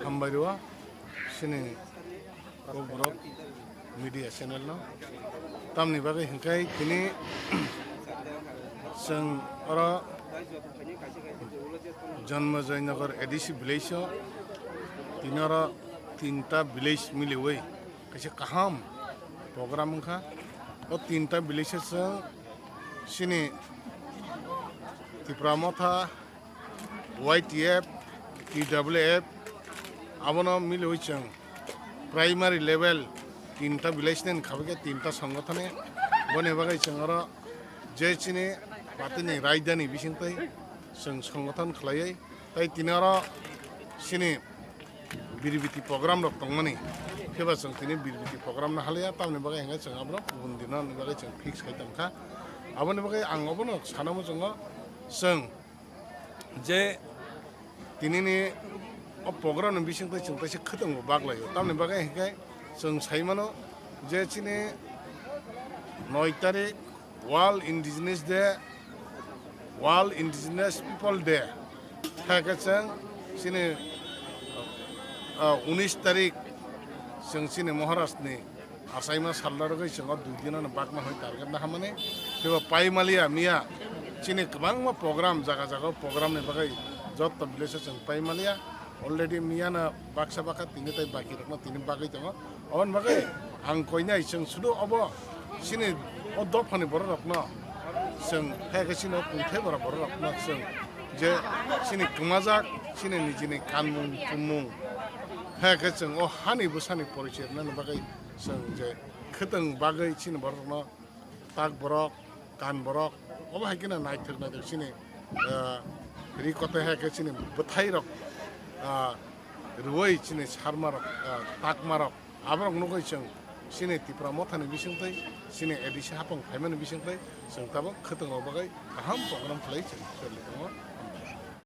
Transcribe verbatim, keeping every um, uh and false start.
Hambai rwo chini Kokborok media channel no. Tamni bagwi hwnkhe tini chwng oro Janmajoy Nagar A D C village o tini oro tinta village miliwi kaisa kaham program wngkha. O tinta village o chwng chini Tipra Motha, Y T F, T W F, abono miliwi chwng primary level tinta village ni khabikhe tinta songothoni. Boni bagwi chwng oro je chini party ni rajdhani bisingtwi chwng songothon khlaiwi, tai tini oro chini birbiti program rok tongmani, phiba chwng tini birbiti program no haliya, tamni bagwi hwnkhe chwng abono kubun dino ni bagwi chwng fix khai tongkha. Aboni bagwi ang obono sana muchungo chwng je tinini o program ni bisingtwi chwng kaisa khwtwng bo bak laio, tamni bagwi hwnkhe chwng sai mano je chini noi tarik World Indigenous Day, World Indigenous People Day. Hai khe chwng chini, ah, unis tarik chwng chini Maharaj ni achaima sal rwgwi chwng o dui din ano bakma hoi target na hamani. Phiba paimaliya miya chini kwbangma program jaga jaga o program ni bagwi jotto village o chwng paimaliya. Already miyana baksa bakha tini tai baki rokno tini bagwi tongo. Aboni bagwi ang koinai chwng sudu obo chini o dophani borok rokno chwng hai khe chini o kungthai bara borok rokno chwng je chini kwmajak chini nijini kanmung chumung hai khe chwng o hani bwsani porichoi rwnani bagwi chwng je khwtwng bagwi chini borok rokno tak borok, kan borok, obo hai kheno naithok naithok chini, ah, ri kothai hai khe chini bwthai rok, ah, rwui chini sarma rok, ah, takma rok, aborok nugui chwng chini Tipra Mothani bisingtwi, chini A D C hapung phaimani bisingtwi chwng tabuk khwtwng rok bagwi kaham program khlai chwng choli tongo.